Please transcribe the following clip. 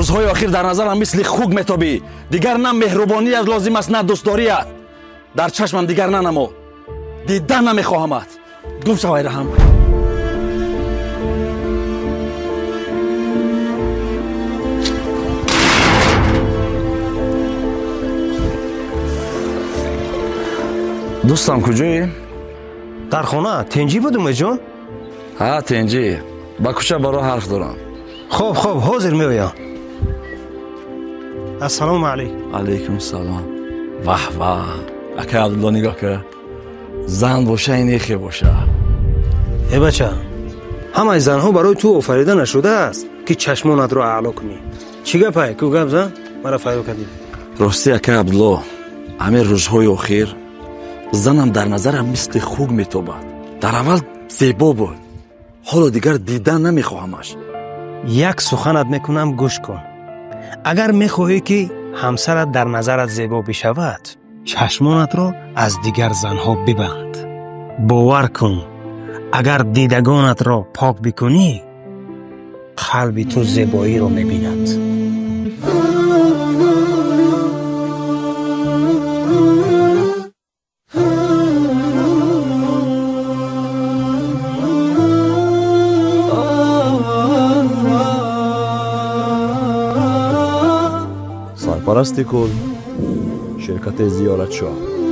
Рӯзҳои охир дар назарам мисли хук метобӣ. Дигар на меҳрубоният лозим аст, на дӯстдорият. Дар чашмам дигар нанамо. Дидан намехоҳамат. Гум шав, ай раҳам. Дӯстам, куҷоӣ? Дар хона. Тинҷӣ буд, Умедҷон? Ҳа, тинҷӣ. Ба кӯча баро, ҳарф дорам. Хоб, хоб, ҳозир меоям. Ассалому алайкум. Алайкум салом. Ваҳ ваҳ, акай Абдулло, нигоҳ ка, зан боша, инехе боша. Э бача, ҳамаи занҳо барои ту офарида нашудааст, ки чашмонатро аъло кунӣ. Чӣ гапай? Ку гап зан, мара файро кардӣ. Ростӣ, акай Абдулло, ҳамин рӯзҳои охир занам дар назарам мисли хук метобад. Дар аввал зебо буд, ҳоло дигар дидан намехоҳамаш. Як суханат мекунам, гӯш кун. Агар мехоҳӣ, ки ҳамсарат дар назарат зебо бишавад, чашмонатро аз дигар занҳо бибанд. Бовар кун, агар дидагонатро пок бикунӣ, қалби ту зебоиро мебинад. Сарпарасти кул ширкати Зиёратшоҳ.